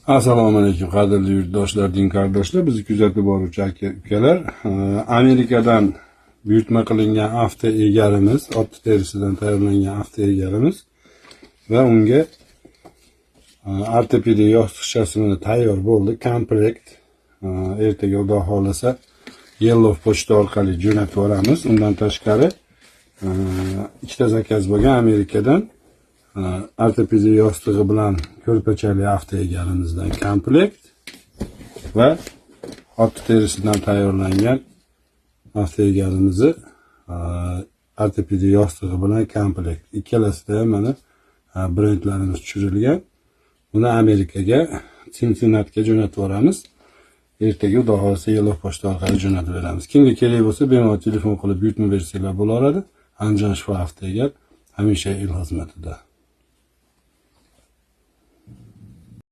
Assalomu alaykum, qadrli yurtdoshlar, din qardoshlar, bizni kuzatib boruvchi aka ukalar. Amerikadan buyurtma qilingan avto egarimiz, ot terisidan tayyorlangan avto egarimiz va unga ortopediya yostiqchasi mana tayyor bo'ldi, komplekt. Ertaga, Xudo xohlasa, Yellow pochta orqali jo'natib yuboramiz. Undan tashqari, ikkita zakaz bo'lgan Amerikadan, ortopediya yostig'i bilan ko'rpachali avto egarimizdan komplekt va ot terisidan tayyorlangan avto egarimizni ortopediya yostig'i bilan komplekt. Ikkalasida ham mana brendlarimiz tushirilgan. Buni Amerikaga, Sinsinnatiga jo'natib yuboramiz. Ertaga, Xudo xohlasa, Yellow pochta orqali jo'natib beramiz. Kimga kerak bo'lsa, bemalol telefon qilib buyurtma bersanglar bo'laveradi. Andijon Shifo avto egar hamisha el xizmatida.